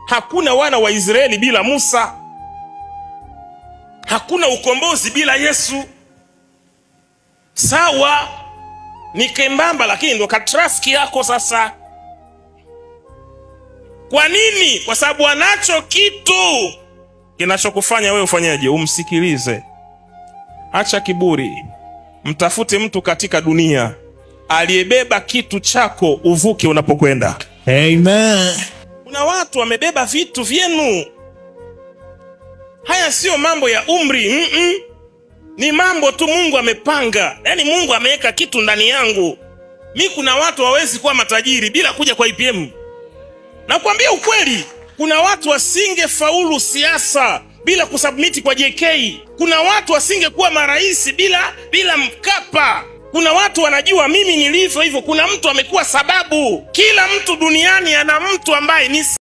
Hakuna wana wa Israeli bila Musa. Hakuna ukombozi bila Yesu. Sawa, ni kembamba lakini ndo katrafiki yako sasa. Kwa nini? Kwa sababu anacho kitu kinachokufanya wewe ufanyeje? Umsikilize. Acha kiburi. Mtafute mtu katika dunia aliyebeba kitu chako uvuke unapokwenda. Amen. Kuna watu wamebeba vitu vyenu. Haya sio mambo ya umri, Ni mambo tu Mungu amepanga. Yaani Mungu ameweka kitu ndani yangu. Mi kuna watu hawezi kuwa matajiri bila kuja kwa IPM. Nakwambia ukweli, kuna watu wasingefaulu siasa bila kusubmit kwa JK. Kuna watu wasingekuwa marais bila Mkapa. Kuna watu wanajua mimi nilivyo hivyo. Kuna mtu amekuwa sababu. Kila mtu duniani ana mtu ambaye ni